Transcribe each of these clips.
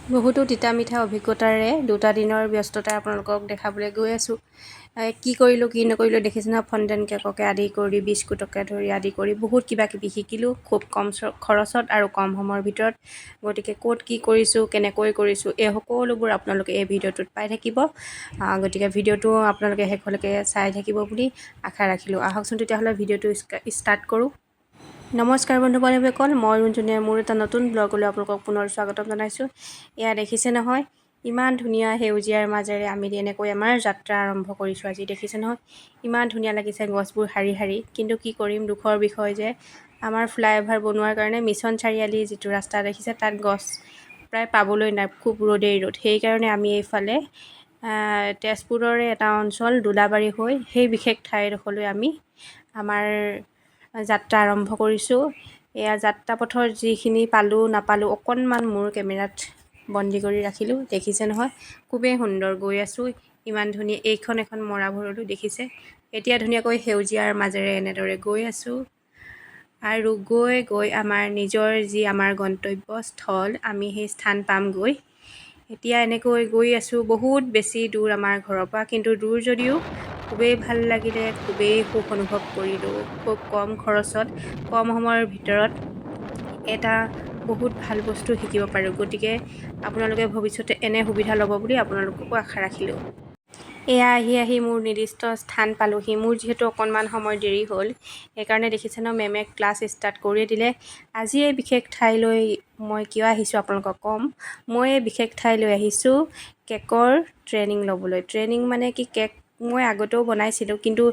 বহুতো তিতা মিঠা অভিজ্ঞতাৰে দুটা দিনৰ ব্যস্ততা আপোনালোকক দেখাবলৈ গৈ আছোঁ। কি কৰিলোঁ, কি নকৰিলোঁ দেখিছে নহয়। ফণ্ডেণ্ট কেককে আদি কৰি, বিস্কুটকে ধৰি আদি কৰি বহুত কিবা কিবি শিকিলোঁ, খুব কম খৰচত আৰু কম সময়ৰ ভিতৰত। গতিকে ক'ত কি কৰিছোঁ, কেনেকৈ কৰিছোঁ, এই সকলোবোৰ আপোনালোকে এই ভিডিঅ'টোত পাই থাকিব। গতিকে ভিডিঅ'টো আপোনালোকে শেষলৈকে চাই থাকিব বুলি আশা ৰাখিলোঁ। আহকচোন তেতিয়াহ'লে, ভিডিঅ'টো ষ্টাৰ্ট কৰোঁ। নমস্কাৰ বন্ধু বান্ধৱীসকল, মই ৰুণজনীয়ে মোৰ এটা নতুন ব্লগলৈ আপোনালোকক পুনৰ স্বাগতম জনাইছোঁ। এয়া দেখিছে নহয়, ইমান ধুনীয়া সেউজীয়াৰ মাজেৰে আমি এনেকৈ আমাৰ যাত্ৰা আৰম্ভ কৰিছোঁ আজি। দেখিছে নহয়, ইমান ধুনীয়া লাগিছে গছবোৰ শাৰী শাৰী। কিন্তু কি কৰিম, দুখৰ বিষয় যে আমাৰ ফ্লাইঅভাৰ বনোৱাৰ কাৰণে মিছন চাৰিআলি যিটো ৰাস্তা দেখিছে, তাত গছ প্ৰায় পাবলৈ নাই, খুব ৰ'দেই ৰ'দ। সেইকাৰণে আমি এইফালে তেজপুৰৰে এটা অঞ্চল দোলাবাৰী হৈ সেই বিশেষ ঠাইডোখৰলৈ আমি আমাৰ যাত্ৰা আৰম্ভ কৰিছোঁ। এয়া যাত্ৰা পথৰ যিখিনি পালোঁ নাপালোঁ, অকণমান মোৰ কেমেৰাত বন্দী কৰি ৰাখিলোঁ। দেখিছে নহয়, খুবেই সুন্দৰ গৈ আছোঁ, ইমান ধুনীয়া। এইখন এখন মৰা ভৰলো দেখিছে। এতিয়া ধুনীয়াকৈ সেউজীয়াৰ মাজেৰে এনেদৰে গৈ আছোঁ আৰু গৈ গৈ আমাৰ নিজৰ যি আমাৰ গন্তব্যস্থল, আমি সেই স্থান পামগৈ। এতিয়া এনেকৈ গৈ আছোঁ, বহুত বেছি দূৰ আমাৰ ঘৰৰ পৰা। কিন্তু দূৰ যদিও খুবেই ভাল লাগিলে, খুবেই সুখ অনুভৱ কৰিলোঁ। খুব কম খৰচত, কম সময়ৰ ভিতৰত এটা বহুত ভাল বস্তু শিকিব পাৰোঁ। গতিকে আপোনালোকে ভৱিষ্যতে এনে সুবিধা ল'ব বুলি আপোনালোককো আশা ৰাখিলোঁ। এয়া আহি আহি মোৰ নিৰ্দিষ্ট স্থান পালোহি। মোৰ যিহেতু অকণমান সময় দেৰি হ'ল, সেইকাৰণে দেখিছে ন, মেমে ক্লাছ ষ্টাৰ্ট কৰিয়ে দিলে। আজি এই বিশেষ ঠাইলৈ মই কিয় আহিছোঁ আপোনালোকক ক'ম। মই এই বিশেষ ঠাইলৈ আহিছোঁ কেকৰ ট্ৰেইনিং ল'বলৈ। ট্ৰেইনিং মানে কি, কেক মই আগতেও বনাইছিলোঁ, কিন্তু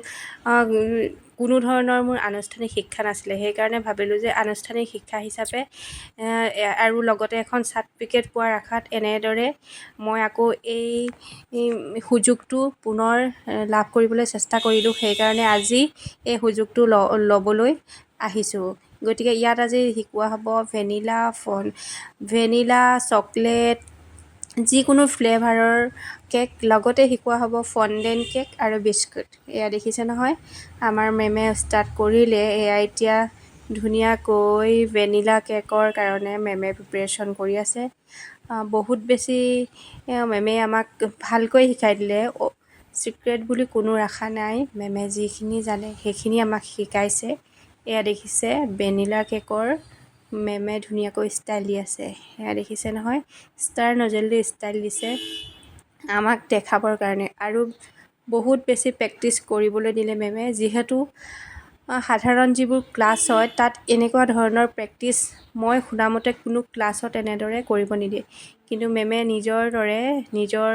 কোনো ধৰণৰ মোৰ আনুষ্ঠানিক শিক্ষা নাছিলে। সেইকাৰণে ভাবিলোঁ যে আনুষ্ঠানিক শিক্ষা হিচাপে আৰু লগতে এখন চাৰ্টিফিকেট পোৱাৰ আশাত এনেদৰে মই আকৌ এই সুযোগটো পুনৰ লাভ কৰিবলৈ চেষ্টা কৰিলোঁ। সেইকাৰণে আজি এই সুযোগটো ল'বলৈ আহিছোঁ। গতিকে ইয়াত আজি শিকোৱা হ'ব ভেনিলা ভেনিলা, চকলেট, যিকোনো ফ্লেভাৰৰ কেক। লগতে শিকোৱা হ'ব ফণ্ডেণ্ট কেক আৰু বিস্কুট। এয়া দেখিছে নহয়, আমাৰ মেমে ষ্টাৰ্ট কৰিলে। এয়া এতিয়া ধুনীয়াকৈ ভেনিলা কেকৰ কাৰণে মেমে প্ৰিপেৰেশ্যন কৰি আছে। বহুত বেছি মেমে আমাক ভালকৈ শিকাই দিলে। ছিক্ৰেট বুলি কোনো ৰখা নাই, মেমে যিখিনি জানে সেইখিনি আমাক শিকাইছে। এয়া দেখিছে, ভেনিলা কেকৰ মেমে ধুনীয়াকৈ ষ্টাইল দি আছে। এয়া দেখিছে নহয়, ষ্টাৰ নজেল দি ষ্টাইল দিছে আমাক দেখাবৰ কাৰণে। আৰু বহুত বেছি প্ৰেক্টিচ কৰিবলৈ দিলে মেমে। যিহেতু সাধাৰণ যিবোৰ ক্লাছ হয়, তাত এনেকুৱা ধৰণৰ প্ৰেক্টিচ মই শুনামতে কোনো ক্লাছত এনেদৰে কৰিব নিদিয়ে। কিন্তু মেমে নিজৰ দৰে, নিজৰ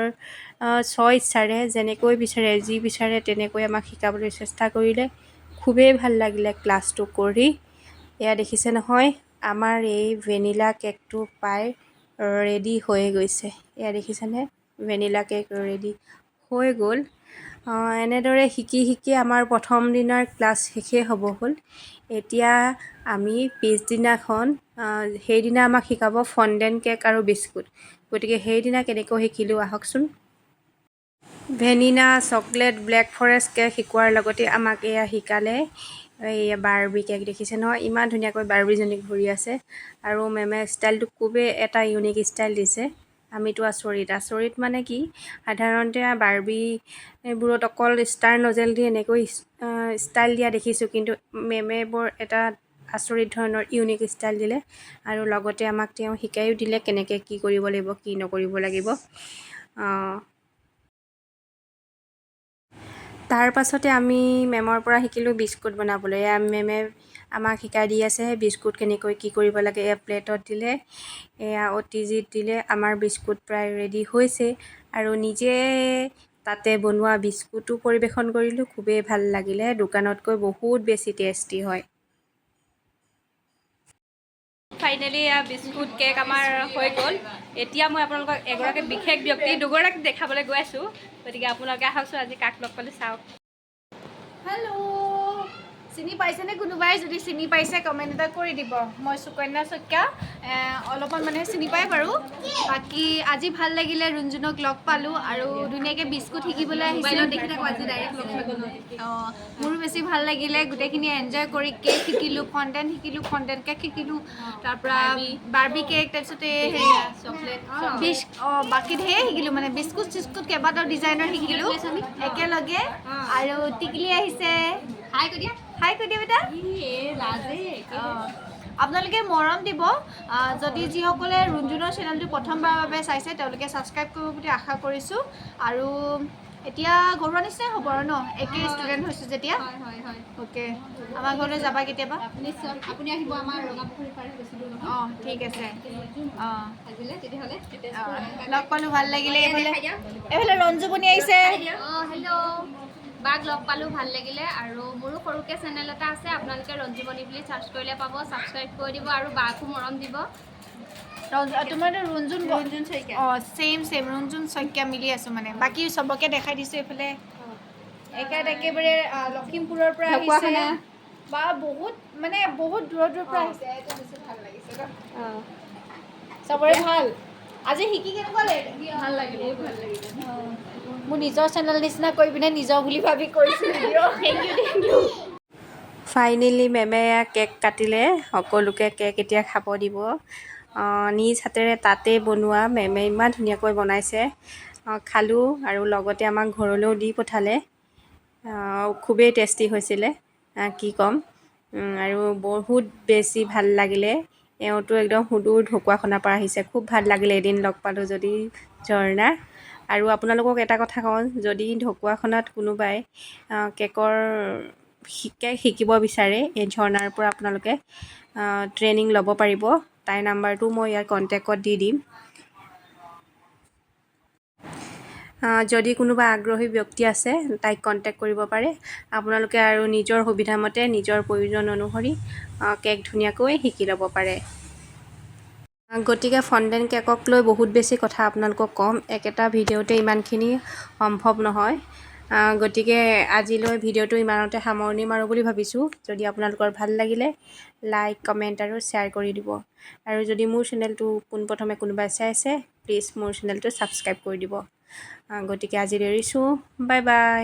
স্ব ইচ্ছাৰে যেনেকৈ বিচাৰে, যি বিচাৰে তেনেকৈ আমাক শিকাবলৈ চেষ্টা কৰিলে। খুবেই ভাল লাগিলে ক্লাছটো কৰি। এয়া দেখিছে নহয়, আমাৰ এই ভেনিলা কেকটো প্ৰায় ৰেডি হৈয়ে গৈছে। এয়া দেখিছেনে, ভেনিলা কেক ৰেডি হৈ গ'ল। এনেদৰে শিকি শিকি আমাৰ প্ৰথম দিনাৰ ক্লাছ শেষেই হ'ব হ'ল। এতিয়া আমি পিছদিনাখন, সেইদিনা আমাক শিকাব ফণ্ডেণ্ট কেক আৰু বিস্কুট। গতিকে সেইদিনা কেনেকৈ শিকিলোঁ, আহকচোন। Vanilla, chocolate, black forest cake শিকোৱাৰ লগতে আমাক এয়া শিকালে এই বাৰ্বি কেক। দেখিছে নহয়, ইমান ধুনীয়াকৈ বাৰ্বিজনী ঘূৰি আছে আৰু মেমে ষ্টাইলটো খুবেই এটা ইউনিক ষ্টাইল দিছে। আমিতো আচৰিত আচৰিত। মানে কি, সাধাৰণতে বাৰ্বি এইবোৰত অকল ষ্টাৰ নজেল দি এনেকৈ ষ্টাইল দিয়া দেখিছোঁ, কিন্তু মেমে বৰ এটা আচৰিত ধৰণৰ ইউনিক ষ্টাইল দিলে আৰু লগতে আমাক তেওঁ শিকায়ো দিলে কেনেকৈ কি কৰিব লাগিব, কি নকৰিব লাগিব। তাৰ পাছতে আমি মেমৰ পৰা শিকিলোঁ বিস্কুট বনাবলৈ। এয়া মেমে আমাক শিকাই দি আছে বিস্কুট কেনেকৈ কি কৰিব লাগে। এয়া প্লেটত দিলে, এয়া অ' টি জিত দিলে। আমাৰ বিস্কুট প্ৰায় ৰেডি হৈছে আৰু নিজে তাতে বনোৱা বিস্কুটো পৰিৱেশন কৰিলোঁ। খুবেই ভাল লাগিলে, দোকানতকৈ বহুত বেছি টেষ্টি হয়। ফাইনেলি এয়া বিস্কুট কেক আমাৰ হৈ গ'ল। এতিয়া মই আপোনালোকক এগৰাকী বিশেষ ব্যক্তি, দুগৰাকীক দেখাবলৈ গৈ আছোঁ। গতিকে আপোনালোকে আহকচোন, আজি কাক লগ পালে চাওক। হেল্ল'। চিনি পাইছেনে কোনোবাই? যদি চিনি পাইছে, কমেণ্ট এটা কৰি দিব। মই সুকন্যা শইকীয়া। অলপমান মানুহে চিনি পায় বাৰু। বাকী আজি ভাল লাগিলে, ৰুণজুনক লগ পালোঁ আৰু ধুনীয়াকৈ বিস্কুট শিকিবলৈ আহিছে। মোবাইলত দেখি থাকোঁ, আজি ডাইৰেক্ট লগ পালোঁ। অঁ, মোৰো বেছি ভাল লাগিলে। গোটেইখিনি এনজয় কৰি কেক শিকিলোঁ, ফণ্ডেণ্ট শিকিলোঁ, ফণ্ডেণ্ট কেক শিকিলোঁ, তাৰপৰা বাৰ্বি কেক, তাৰপিছতে হেৰি চকলেট। অঁ, বাকী ঢেৰ শিকিলোঁ, মানে বিস্কুট চিস্কুট কেইবাটাও ডিজাইনৰ শিকিলোঁ একেলগে। আৰু টিকলি আহিছে। হাই কৈ দিয়া। হাই কৈ দিয়া বেটা। লাজে। অঁ, আপোনালোকে মৰম দিব। যদি যিসকলে ৰুণজুনৰ চেনেলটো প্ৰথমবাৰৰ বাবে চাইছে, তেওঁলোকে ছাবস্ক্ৰাইব কৰিব বুলি আশা কৰিছোঁ। আৰু এতিয়া ঘৰুৱা নিচিনাই হ'ব আৰু ন, একে ষ্টুডেণ্ট হৈছোঁ যেতিয়া। হয় হয় হয় অ'কে, আমাৰ ঘৰলৈ যাবা কেতিয়াবা। নিশ্চয়, আপুনি আহিব আমাৰ ৰঙাপুখুৰী পাৰে বেছি দূৰ নহয়। অঁ, ঠিক আছে, অঁ। আজিলে তেতিয়াহ'লে। অঁ, লগ পালোঁ, ভাল লাগিলে। এইফালে এইফালে ৰঞ্জু বনি আহিছে। অঁ, হেল্ল', বাক লগ পালোঁ, ভাল লাগিলে। আৰু মোৰো সৰুকৈ চেনেল এটা আছে, আপোনালোকে ৰঞ্জুমণি বুলি চাৰ্চ কৰিলে পাব। ছাবস্ক্ৰাইব কৰি দিব আৰু বাকো মৰম দিব। ৰঞ্জু, তোমাৰ ৰুণজুন। ৰুণজুন শইকীয়া। অঁ, ছেইম ছেইম, ৰুণজুন শইকীয়া মিলি আছোঁ। মানে বাকী চবকে দেখাই দিছোঁ। এইফালে একেবাৰে একেবাৰে লখিমপুৰৰ পৰা আহিছে। ঢকুৱাখানা। বা, বহুত মানে বহুত দূৰৰ দূৰৰ পৰা আহিছে। এইটো বেছি ভাল লাগিছে ন? চবৰে ভাল। আজি শিকি কেনেকুৱা লাগিলে? ভাল লাগিলে, বহুত ভাল লাগিলে। মোৰ নিজৰ চেনেল নিচিনা কৰি পিনে নিজৰ বুলি ভাবি কৰিছোঁ video. Thank you, thank you. Finally মেমে এয়া কেক কাটিলে, সকলোকে কেক এতিয়া খাব দিব। নিজ হাতেৰে তাতেই বনোৱা, মেমে ইমান ধুনীয়াকৈ বনাইছে। খালোঁ আৰু লগতে আমাক ঘৰলৈও দি পঠালে। খুবেই টেষ্টি হৈছিলে, কি ক'ম। আৰু বহুত বেছি ভাল লাগিলে। এওঁতো একদম সুদূৰ ঢকুৱাখনাৰ পৰা আহিছে। খুব ভাল লাগিলে এদিন লগ পালোঁ যদি ঝৰ্ণা। আৰু আপোনালোকক এটা কথা কওঁ, যদি ঢকুৱাখনাত কোনোবাই কেকৰ শিকিব বিচাৰে, এই ঝৰ্ণাৰ পৰা আপোনালোকে ট্ৰেইনিং ল'ব পাৰিব। তাইৰ নাম্বাৰটো মই ইয়াৰ কণ্টেক্টত দি দিম। যদি কোনোবা আগ্ৰহী ব্যক্তি আছে, তাইক কণ্টেক্ট কৰিব পাৰে আপোনালোকে আৰু নিজৰ সুবিধামতে নিজৰ প্ৰয়োজন অনুসৰি কেক ধুনীয়াকৈ শিকি ল'ব পাৰে। গতিকে ফণ্ডেণ্ট কেকক লৈ বহুত বেছি কথা আপোনালোকক ক'ম, একেটা ভিডিঅ'তে ইমানখিনি সম্ভৱ নহয়। গতিকে আজিলৈ ভিডিঅ'টো ইমানতে সামৰণি মাৰোঁ বুলি ভাবিছোঁ। যদি আপোনালোকৰ ভাল লাগিলে, লাইক, কমেণ্ট আৰু শ্বেয়াৰ কৰি দিব। আৰু যদি মোৰ চেনেলটো পোনপ্ৰথমে কোনোবাই চাইছে, প্লিজ মোৰ চেনেলটো ছাবস্ক্ৰাইব কৰি দিব। গতিকে আজিলৈ এৰিছোঁ, বাই বাই।